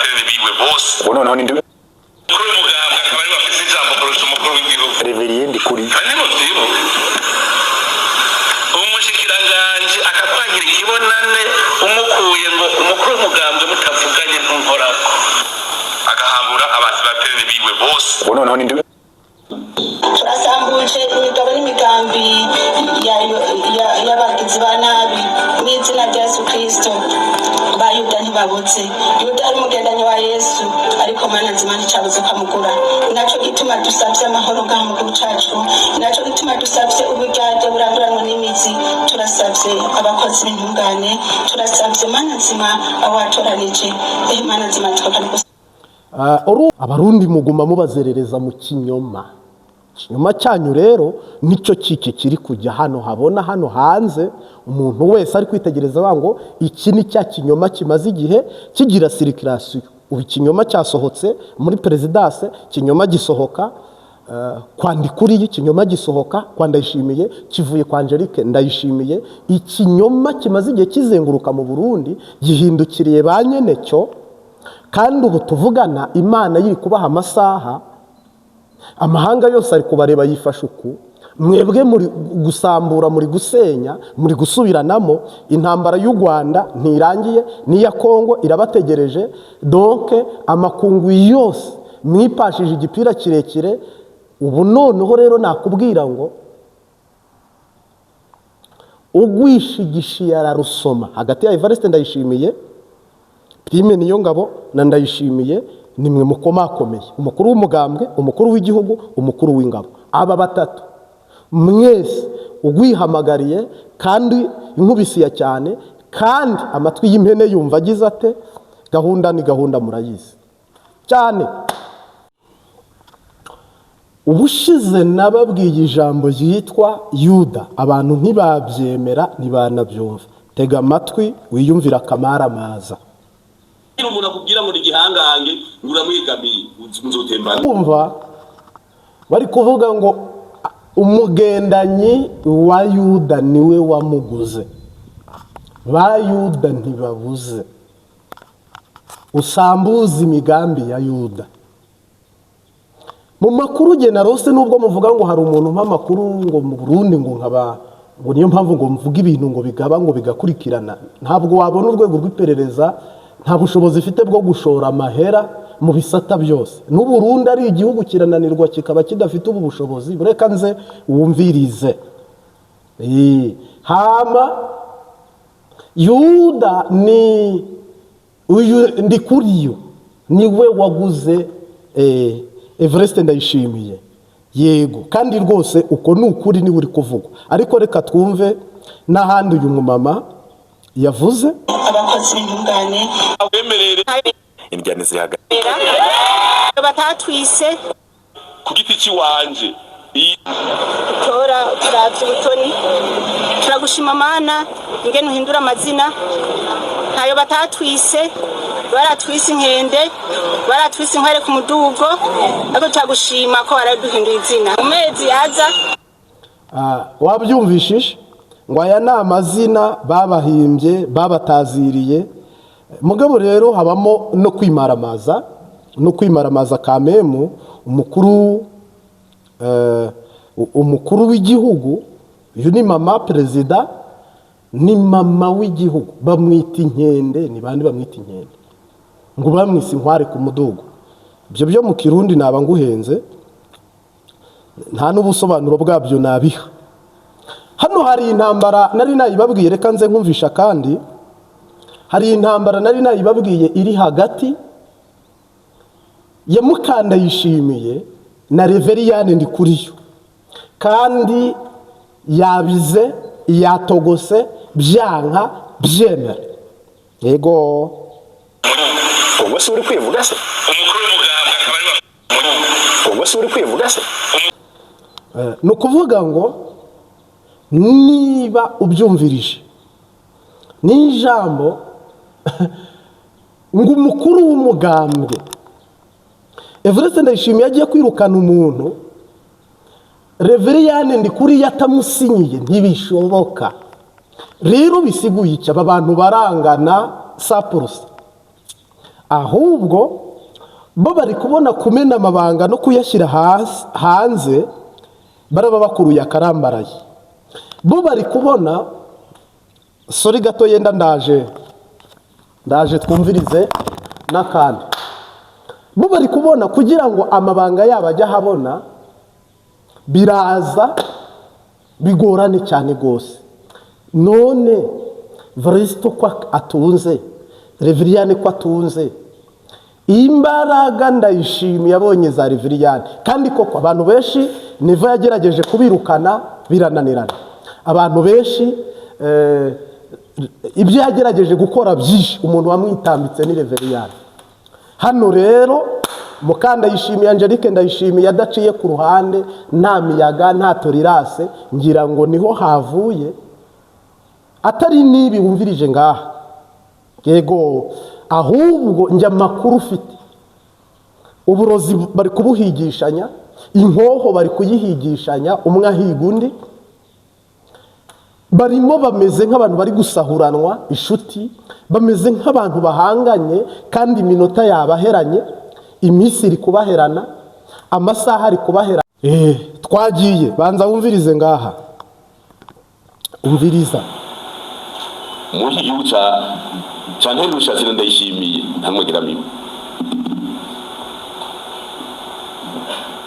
baterere biwe bose. Ubu noneho ni Umukuru w'umugambwe akaba ariwe afise ijambo kurusha umukuru w'igihugu. Révérien Ndikuriyo. Kandi muvyibuke, umushikiranganji akakwagira ikibonane, umukuye ngo umukuru w'umugambwe mutavuganye ntunkorako, agahambura abantu baterere biwe bose. Ubu noneho ni Turasambuje imigabo n'imigambi y'abagizi ba nabi mu izina rya Yesu Kirisito. Ba Yuda ntibabuze. Yuda ari umugendanyi wa Yesu, ariko Mana nzima, nticabuze kwamugura. Naco gituma dusavye amahoro ngaha mu gihugu cacu, naco gituma dusavye uburyarya buranduranwa n'imizi. Turasavye abakozi b'intungane, turasavye, Mana nzima, abo watoranije. Ehe Mana nzima, twakane. Abarundi muguma mubazerereza mu kinyoma. Ikinyoma cyanyu rero nicyo kiki kiri kujya hano habona, hano hanze, umuntu wese ari kwitegereza avuga ngo iki ni cya kinyoma kimaze igihe kigira circulation. Ubu ikinyoma cyasohotse muri présidence, ikinyoma gisohoka kwa Ndikuriye, ikinyoma gisohoka kwa Ndayishimiye, kivuye kwa Angelique Ndayishimiye. Ikinyoma kimaze igihe kizenguruka mu Burundi gihindukiriye ba nyenecyo. Kandi ubu tuvugana, Imana yiri kubaha amasaha, amahanga yose ari kubareba yifashe uku. Mwebwe muri gusambura, muri gusenya, muri gusubiranamo. Intambara y'u Rwanda ntirangiye, n'iya Kongo irabategereje. Donc amakungu yose mwipashije igipira kirekire. Ubu noneho rero nakubwira ngo ugwishigishiye ararusoma. Hagati ya Evariste Ndayishimiye, Prime Niyongabo na Ndayishimiye, nimwe mukomakomeye: umukuru w'umugambwe, umukuru w'igihugu, umukuru w'ingabo. Aba batatu mwese ugwihamagariye kandi inkubisiya cyane, kandi amatwi y'impene yumva agize ate? Gahunda ni gahunda, murayizi cyane. Ubushize nababwiye ijambo ryitwa Yuda, abantu ntibabyemera, ntibanabyumva. Tega amatwi wiyumvire akamaramaza. Umuntu akubwira ngo ni igihangange, ngo uramwegamiye, nzotembana. Kumva bari kuvuga ngo umugendanyi wa Yuda niwe wamuguze. Ba Yuda ntibabuze. Usambuza imigambi ya Yuda. Mu makuru ugena narose, nubwo muvuga ngo hari umuntu umpa amakuru ngo mu Burundi, ngo nkaba ngo niyo mpamvu ngo mvuge ibintu ngo bigaba ngo bigakurikirana, ntabwo wabona urwego rw'iperereza, nta bushobozi ifite bwo gushora amahera mu bisata byose. N'Uburundi ari igihugu kirananirwa, kikaba kidafite ubu bushobozi. Bureka nze wumvirize. Hama Yuda ni uyu Ndikuriyo, niwe waguze Evariste Ndayishimiye. Yego, kandi rwose uko ni ukuri, niwe uri kuvugwa. Ariko reka twumve n'ahandi uyu mumama yavuze. Abakozi b'intungane. Wemerere. Indyane zihagaze. Batatwise. Ku giti cy'iwanje iyi. Tora turavye ubutoni, turagushima Mana ingene uhindura amazina. Ntayo batatwise, baratwise inkende, baratwise inkwere ku mudugo, ariko turagushima ko baraduhinduye izina mu mezi aza. Wabyumvishije ngo aya ni amazina babahimbye, babataziriye. Mugabo rero habamo no kwimaramaza, no kwimaramaza kamemu. Umukuru w'igihugu uyu ni mama perezida, ni mama w'igihugu, bamwita inkende. Ni bande bamwita inkende? Ngo bamwise inkware ku mudugo. Ibyo byo mu Kirundi naba nguhenze, nta n'ubusobanuro bwabyo nabiha. Hano hari intambara nari nayibabwiye, reka nze nkumvisha. Kandi hari intambara nari nayibabwiye iri hagati ya Mukandayishimiye na Révérien Ndikuriyo, kandi yabize, yatogose, byanka byemera, yego. Ubwo se uri kwivuga se? Umukuru w'umugambwe akaba ari we. Ubwo se uri kwivuga se? Ni ukuvuga ngo niba ubyumvirije ni ijambo ngo umukuru w'umugambwe Evariste Ndayishimiye agiye kwirukana umuntu, Révérien Ndikuriyo atamusinyiye ntibishoboka. Rero bisiguye iki? Aba bantu barangana sapurusa. Ahubwo bo bari kubona kumena amabanga no kuyashyira hanze baraba bakuruye akarambaraye. Bo bari kubona, sorry gato, yenda ndaje, ndaje twumvirize n'akandi. Bo bari kubona kugira ngo amabanga yabo ajye ahabona biraza bigorane cyane rwose. None Varisito ko atunze, Reveriyani ko atunze imbaraga, Ndayishimiye abonye za Reveriyani, kandi koko abantu benshi Neva yagerageje kubirukana birananirana. Abantu benshi ibyo yagerageje gukora byinshi, umuntu wamwitambitse ni Reveriyani. Hano rero Mukandayishimiye Angelique Ndayishimiye adaciye ku ruhande, nta miyaga, nta torirase, ngira ngo niho havuye atari n'ibi wumvirije ngaha. Yego, ahubwo njya amakuru ufite, uburozi bari kubuhigishanya, inkoho bari kuyihigishanya, umwe ahiga undi. Barimo bameze nk'abantu bari gusahuranwa inshuti, bameze nk'abantu bahanganye, kandi iminota yabaheranye, iminsi iri kubaherana, amasaha ari kubaherana. Twagiye, banza wumvirize ngaha, umviriza. Muri iki gihugu ca Nterurushatsi na Ndayishimiye nta mwegeramiwe.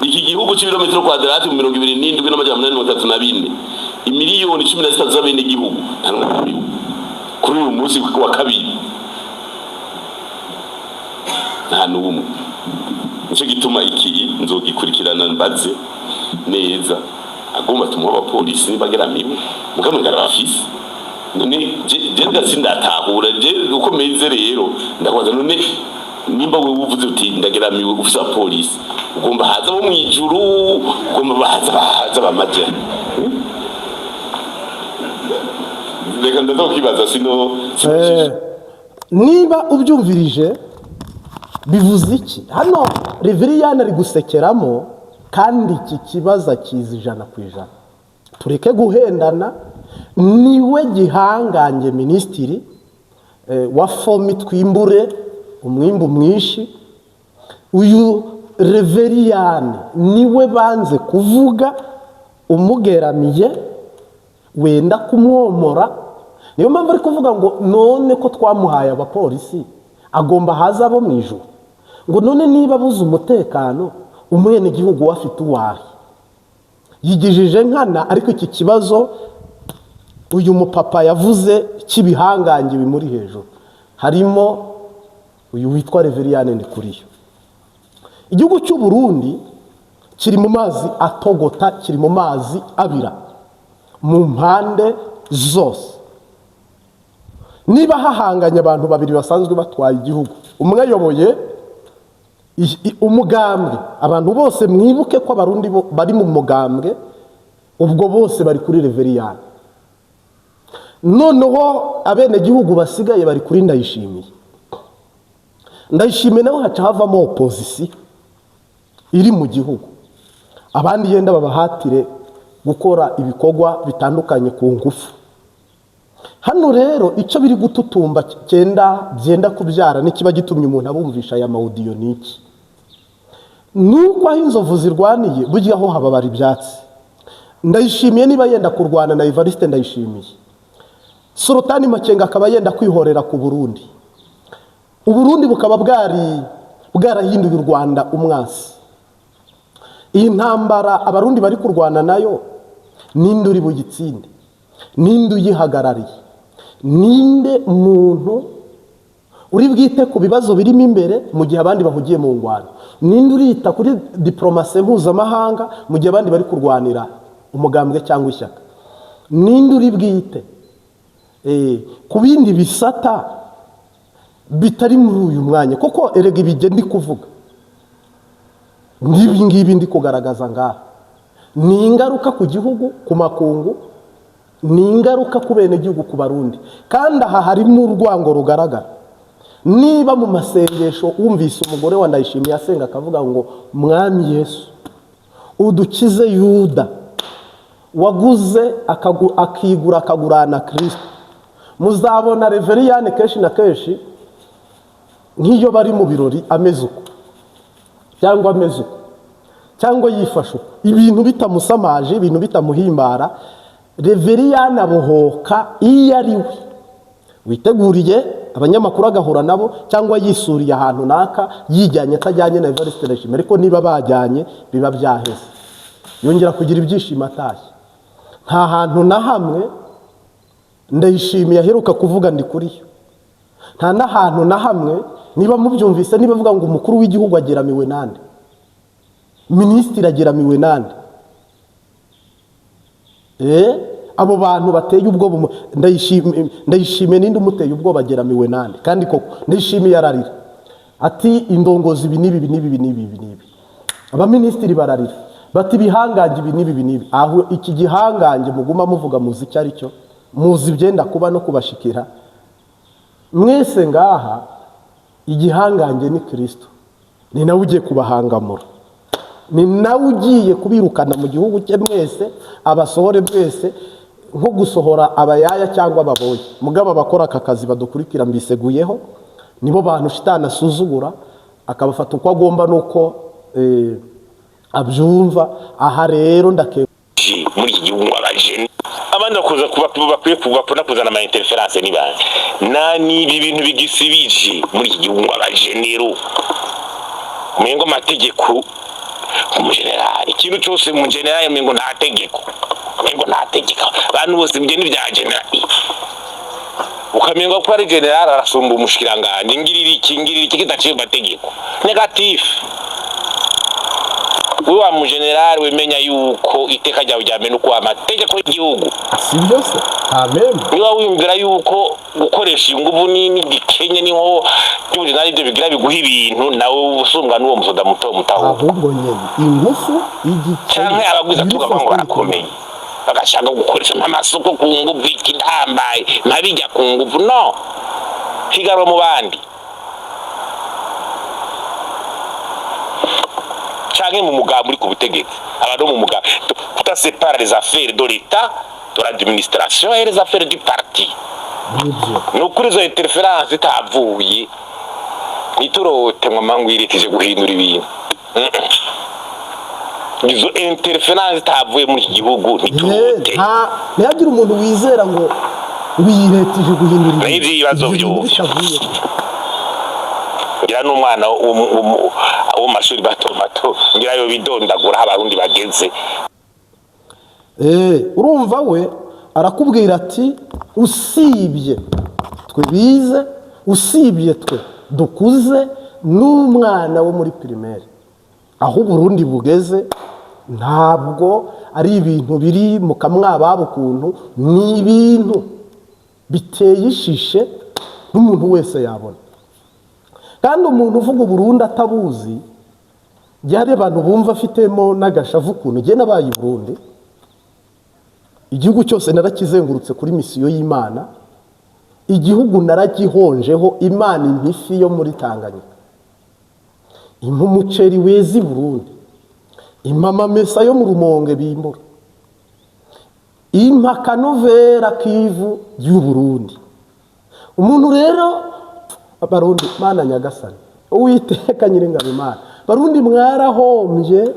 Iki gihugu c'ibirometero kwadrati mu 27,834, imiliyoni 13 z'abenegihugu, nta mwegeramiwe kuri uyu munsi wa kabiri, nta n'umwe. Nicyo gituma iki nzogikurikirana, mbaze neza. Agomba tumuha abapolisi nibageramiwe, mukamugara bafise. None je ndasindatahura je uko meze rero, ndakubaza: none nimba wewe uvuze uti ndageramiwe, ufise abapolisi, ugomba haza bo mwijuru, ugomba bahaza bamaje? Reka ndaza sino. Niba ubyumvirije, bivuze iki? Hano Reveriyani ari gusekeramo, kandi iki kibazo akizi 100%. Tureke guhendana, niwe gihangange minisitiri wa FOMI, twimbure umwimbu mwinshi. Uyu Reveriyani niwe banze kuvuga umugeramiye wenda kumwomora. Niyo mpamvu ari kuvuga ngo none ko twamuhaye abapolisi, agomba haza abo mu ijuru? Ngo none niba abuze umutekano, umwenegihugu we afite uwahe? Yigijije nkana. Ariko iki kibazo uyu mupapa yavuze cy'ibihangange bimuri hejuru, harimo uyu witwa Reveriyani Ndikuriyo. Igihugu cy'u Burundi kiri mu mazi atogota, kiri mu mazi abira mu mpande zose. Niba hahanganye abantu babiri basanzwe batwaye igihugu, umwe ayoboye umugambwe, abantu bose mwibuke ko Abarundi bari mu mugambwe, ubwo bose bari kuri Reveriyani. Noneho abenegihugu basigaye bari kuri Ndayishimiye. Ndayishimiye nawe haca havamo opozisiyo iri mu gihugu, abandi yenda babahatire gukora ibikorwa bitandukanye ku ngufu. Hano rero icyo biri gututumba cyenda byenda kubyara n'ikiba gitumye umuntu abumvisha aya ma audio ni iki? Nuko aho inzovu zirwaniye burya ho hababara ibyatsi. Ndayishimiye niba yenda kurwana na Evariste Ndayishimiye, Sultani Makenga akaba yenda kwihorera ku Burundi, Uburundi bukaba bwari bwarahinduye u Rwanda umwasi. Iyi ntambara Abarundi bari kurwana nayo, ninde uri bugitsinde? Ninde uyihagarariye? Ninde muntu uri bwite ku bibazo birimo imbere mu gihe abandi bahugiye mu ngwano? Ninde urita kuri diporomasi mpuzamahanga mu gihe abandi bari kurwanira umugambwe cyangwa ishyaka? Ninde uri bwite ku bindi bisata bitari muri uyu mwanya? Kuko erega ibijye ndi kuvuga n'ibi ngibi ndi kugaragaza ngaha ni ingaruka ku gihugu, ku makungu, ni ingaruka ku benegihugu, ku Barundi. Kandi aha harimo urwango rugaragara. Niba mu masengesho wumvise umugore wa Ndayishimiye asenga akavuga ngo: "Mwami Yesu, udukize Yuda waguze akigura akagurana Kirisito," muzabona Reveriyani kenshi na kenshi. Nk'iyo bari mu birori ameze uko, cyangwa ameze uko, cyangwa yifashe uko, ibintu bitamusamaje, ibintu bitamuhimbara, Reveriyani abohoka iyo ari we witeguriye abanyamakuru agahura nabo, cyangwa yisuriye ahantu naka yijyanye, atajyanye na Evariste Ndayishimiye. Ariko niba bajyanye, biba byaheze, yongera kugira ibyishimo atashye. Nta hantu na hamwe Ndayishimiye aheruka kuvuga ndi kuri yo, nta n'ahantu na hamwe. Niba mubyumvise, niba avuga ngo umukuru w'igihugu ageramiwe nande, minisitiri ageramiwe nande, abo bantu bateye ubwoba, Ndayishimiye ninde umuteye ubwoba? Ageramiwe nande? Kandi koko Ndayishimiye ararira ati: "Indongozi ibi n'ibi, ibi n'ibi, ibi n'ibi, ibi n'ibi." Abaminisitiri bararira bati: "Ibihangange ibi n'ibi, ibi n'ibi." Aho iki gihangange muguma muvuga, muzi icyo ari cyo, muzi ibyenda kuba no kubashikira mwese ngaha. Igihangange ni Kirisito, ni nawe ugiye kubahangamura, ni nawe ugiye kubirukana mu gihugu cye mwese, abasohore mwese, nko gusohora abayaya cyangwa ababoyi. Mugabo abakora aka kazi badukurikira, mbiseguyeho, nibo bantu shitani asuzugura, akabafata uko agomba n'uko abyumva. Aha rero ndake Muri iki gihugu ngo abajene abandi bakuza kuba bakwiye bakunda kuzana ama interférence ni bande? Na nibi bintu bigisibije muri iki gihugu ngo abajenero, umengo amategeko, umujenerali, ikintu cyose umujenerali, umengo nta tegeko, umengo nta tegeko, abantu bose ibyo ni bya generali, ukamenga ko ari general arasumba umushikiranganje, ngirira iki, ngirira iki kidaciye mu mategeko négatif. We wa mujenerali, wemenya yuko iteka ryawe rya mbere ni ukubaha amategeko y'igihugu. Si byo se kameme? Niba wiyumvira yuko gukoresha inguvu nini gikenye niho by'ubujenerali ibyo bigira biguha ibintu, nawe usumbwa n'uwo musoda muto mutaho. Ahubwo nyine ingufu igikenya. Canke abagwiza tuvuga ngo barakomeye, bagashaka gukoresha amasoko ku nguvu, iki ntambaye ntabijya ku nguvu, no higarwa mu bandi canke mu mugambi uri ku butegetsi, abantu bo mu mugambi kutasepara les affaires de l'État, de l'administration et les affaires du parti. Nibyo. Ni ukuri izo interférence itavuye, ntiturote ngo amangwirikije guhindura ibintu. Izo interférence itavuye muri iki gihugu, ntiturote. Ntihagire umuntu wizera ngo iyi leta ije guhindura Naho ibintu. ibibazo Ibyo bintu byose. bitavuye. Ngira n'umwana wo mu mashuri mato mato ngira yo bidondagura aho Abarundi bageze. Urumva we arakubwira ati: "Usibye twe bize, usibye twe dukuze, n'umwana wo muri primaire, aho Uburundi bugeze ntabwo ari ibintu biri mu kamwababo ukuntu, ni ibintu biteye ishishe n'umuntu wese yabona." Kandi umuntu uvuga Uburundi atabuzi, hari abantu bumva afitemo n'agashavu ukuntu. Njye nabaye i Burundi, igihugu cyose narakizengurutse kuri mission y'Imana, igihugu naragihonjeho. Imana impa ifi yo muri Tanganyika, impa umuceri weza i Burundi, impa amamesa yo mu Rumonge bimbura, impa akanovera k'ivu ry'u Burundi. Umuntu rero, Abarundi, Mana nyagasani, Uwiteka Nyiringabo Imana, Barundi mwarahombye.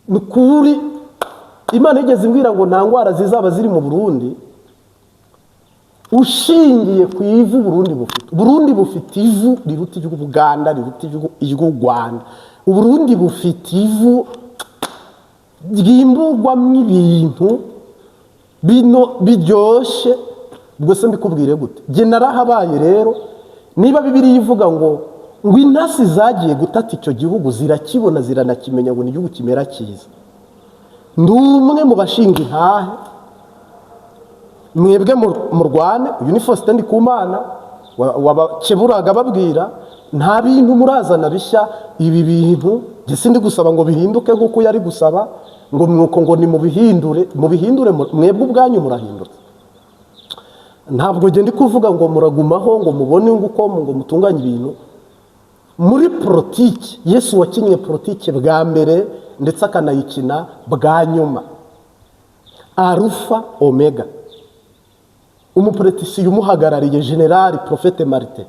Ni kuri Imana yigeze imbwira ngo nta ndwara zizaba ziri mu Burundi, ushingiye ku ivu Burundi bufite. Burundi bufite ivu riruta iry'Ubuganda, riruta iry'u Rwanda. Uburundi bufite ivu ryimburwamo ibintu bino biryoshye. Ubwo se mbikubwire gute? Jye narahabaye. Rero niba Bibiliya ivuga ngo intasi zagiye gutata icyo gihugu zirakibona, ziranakimenya ngo ni igihugu kimera cyiza, ndi umwe mu bashinga intahe. Mwebwe murwane, uyu ni Faustin Ndikumana wabakeburaga, babwira nta bintu murazana bishya. Ibi bintu njye sindi gusaba ngo bihinduke nk'uko yari gusaba ngo mwuko ngo nimubihindure, mubihindure mwebwe ubwanyu murahindutse. Ntabwo njye ndi kuvuga ngo muragumaho ngo mubone ngo uko ngo mutunganye ibintu muri politiki. Yesu wakinnye politiki bwa mbere, ndetse akanayikina bwa nyuma, Alpha Omega, umupolitisiye umuhagarariye, generali Prophète Martin.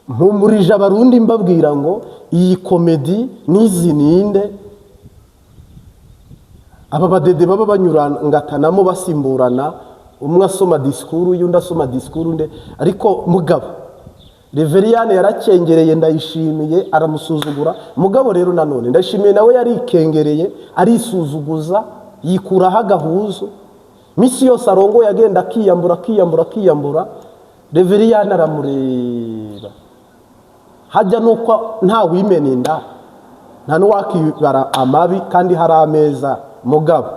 Mpumurije Abarundi, mbabwira ngo iyi comédie n'izi ninde aba badede baba banyurangatanamo, basimburana, umwe asoma disikuru y'undi, asoma disikuru undi. Ariko mugabo Reveriyani yarakengereye Ndayishimiye, aramusuzugura. Mugabo rero nanone Ndayishimiye nawe yarikengereye, arisuzuguza, yikuraho agahuzu. Minsi yose arongoye agenda akiyambura, akiyambura, akiyambura. Reveriyani aramureba hajya nuko nta wimena inda, nta n'uwakibara amabi kandi hari ameza. Mugabo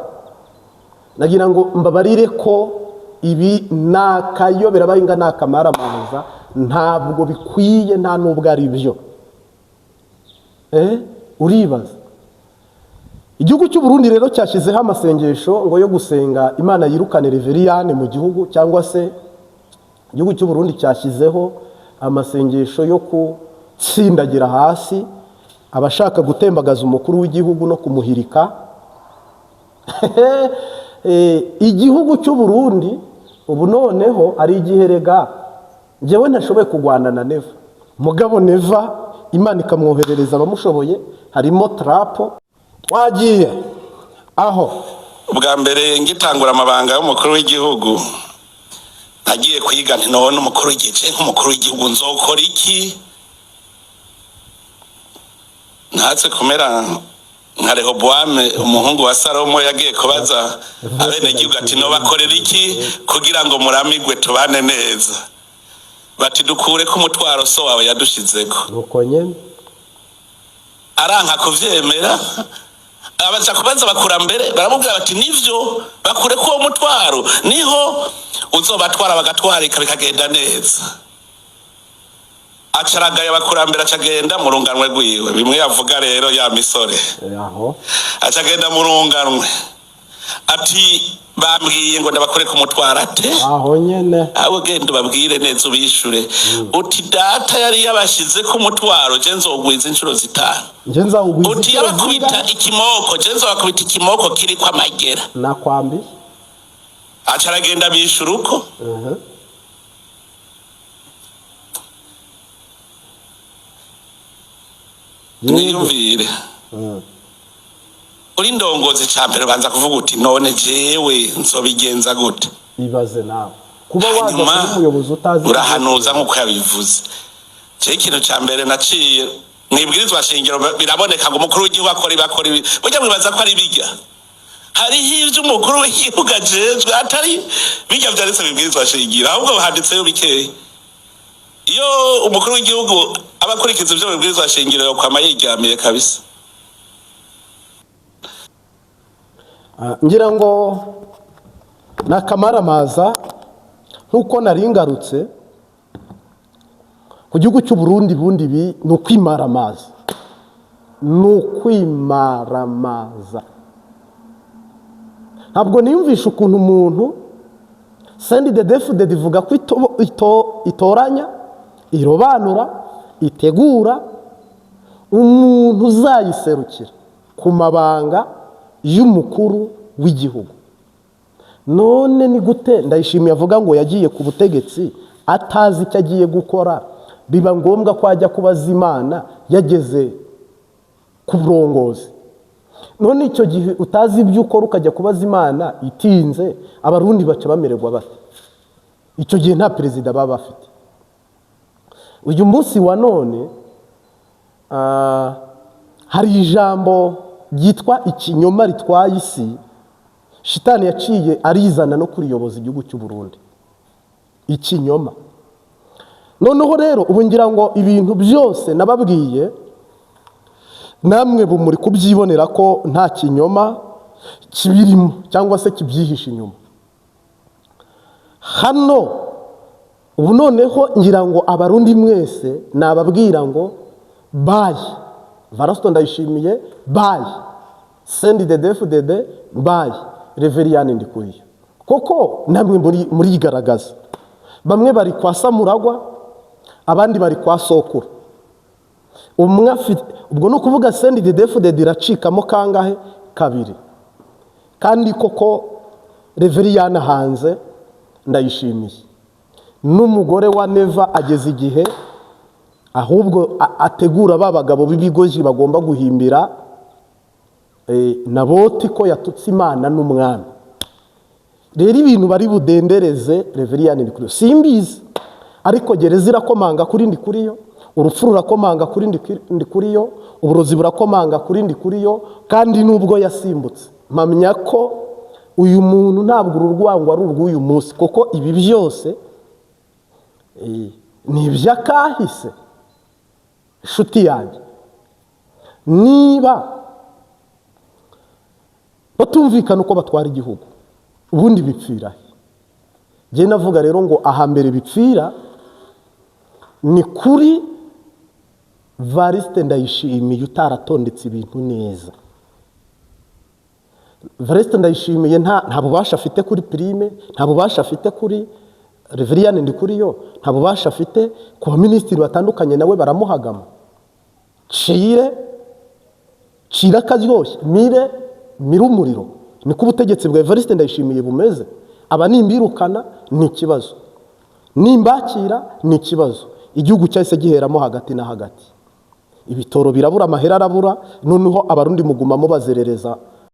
nagira ngo mbabarire ko ibi ni akayobera bahinga, ni akamaramaza, ntabwo bikwiye, nta n'ubwo ari byo. Uribaza igihugu cy'u Burundi rero cyashyizeho amasengesho ngo yo gusenga Imana yirukane Reveriyane mu gihugu, cyangwa se igihugu cy'u Burundi cyashyizeho amasengesho yo gutsindagira hasi abashaka gutembagaza umukuru w'igihugu no kumuhirika. Igihugu cy'u Burundi ubu noneho ari igihe rega njyewe ntashoboye kurwana na Neva, mugabo Neva Imana ikamwoherereza abamushoboye, harimo tarapo twagiye aho. Ubwa mbere ngitangura amabanga y'umukuru w'igihugu, nagiye kwiga nti: "None umukuru w'igihugu, nk'umukuru w'igihugu, nzokora iki?" Ntatse kumera nka Rehobowamu umuhungu wa Salomo, yagiye kubaza abenegihugu ati: "Nobakorera iki kugira ngo muramigwe, tubane neza?" Bati: "Dukure ko umutwaro so wawe yadushizeko." Nuko nyene. Aranka kuvyemera, abaja kubaza abakurambere, baramubwira bati: "Nivyo, bakure ko uwo mutwaro, niho uzobatwara bagatwarika, bikagenda neza." Acaragaye abakurambere, acagenda mu runganwe rwiwe, bimwe yavuga rero ya misore. Aho. Acagenda mu runganwe ati: "Bambwiye ngo ndabakure ku mutwaro." Ate: Aho nyene. "Ahubwo genda ubabwire neza, ubishure uti: 'Data yari yabashize ku mutwaro, je nzogwiza inshuro 5.'" Nje nzawugwiza. Uti: Inshuro "Yabakubita zingahe? ikimoko, je nzobakubita ikimoko kiriko amagera." Nakwambi. Aca aragenda bishura uko. Niyumvire, uri ndongozi, ca mbere ubanza kuvuga uti: "None jewe nzobigenza gute?" Ibaze nawe kuba waza Hanyuma kuba umuyobozi utazi. urahanuza nk'uko yabivuze. Jewe ikintu ca mbere naciye mwibwirizwa shingiro, biraboneka ngo umukuru w'igihugu akora ibi, akora ibi. Burya mwibaza ko ari bijya, hariho ivyo umukuru w'igihugu ajejwe atari bijya vyanditse mwibwirizwa shingiro, ahubwo handitseyo bikeya. Iyo umukuru w'igihugu aba akurikiza ivyo mwibwirizwa shingiro, yokwama yiryamiye kabisa. Ah, ngira ngo ni akamaramaza nk'uko nari ngarutse ku gihugu cy'u Burundi. Bundi ibi ni ukwimaramaza, ni ukwimaramaza. Ntabwo niyumvisha ukuntu umuntu CNDD-FDD ivuga ko itoranya, irobanura, itegura umuntu uzayiserukira ku mabanga y'umukuru w'igihugu. None ni gute Ndayishimiye avuga ngo yagiye ku butegetsi atazi icyo agiye gukora, biba ngombwa ko ajya kubaza Imana yageze ku burongozi? None icyo gihe utazi ibyo ukora, ukajya kubaza Imana itinze, Abarundi baca bamererwa bate? Icyo gihe nta perezida baba bafite. Uyu munsi wa none hari ijambo ryitwa ikinyoma ritwaye isi, shitani yaciye arizana no kuriyoboza igihugu cy'u Burundi, ikinyoma. Noneho rero ubu ngira ngo ibintu byose nababwiye, namwe muri kubyibonera ko nta kinyoma kibirimo cyangwa se kibyihishe inyuma. Hano ubu noneho ngira ngo Abarundi mwese nababwira ngo bye Varasito Ndayishimiye, bye CNDD-FDD, bye Reveriyani Ndikuriyo, koko namwe murigaragaza. Bamwe bari kwa Samuragwa, abandi bari kwa Sokuru. Umwe afite ubwo, ni ukuvuga CNDD-FDD iracikamo kangahe? Kabiri. Kandi koko Reveriyani hanze Ndayishimiye n'umugore wa Neva ageze igihe. Ahubwo ategura ba bagabo b'ibigozi bagomba guhimbira Naboti ko yatutse Imana n'umwami. Rero ibintu bari budendereze Reveriyani Ndikuriyo simbizi, ariko gereza irakomanga kuri Ndikuriyo, urupfu rurakomanga kuri Ndikuriyo, uburozi burakomanga kuri Ndikuriyo. Kandi nubwo yasimbutse, mpamya ko uyu muntu ntabwo uru rwango ari urw'uyu munsi, kuko ibi byose ni iby'akahise. Inshuti yanjye, niba batumvikana uko batwara igihugu, ubundi bipfira he? Njye navuga rero ngo ahambere bipfira ni kuri Variste Ndayishimiye utaratondetse ibintu neza. Variste Ndayishimiye nta bubasha afite kuri Prime, nta bubasha afite kuri Reveriyani Ndikuriyo, nta bubasha afite ku baminisitiri batandukanye, nawe baramuhagama. Cire cira akaryoshye, mire mire umuriro, niko ubutegetsi bwa Evariste Ndayishimiye bumeze. Aba nimbirukana ni ikibazo, nimbakira ni ikibazo. Igihugu cyahise giheramo hagati na hagati, ibitoro birabura, amahera arabura, noneho Abarundi mugumamo bazerereza.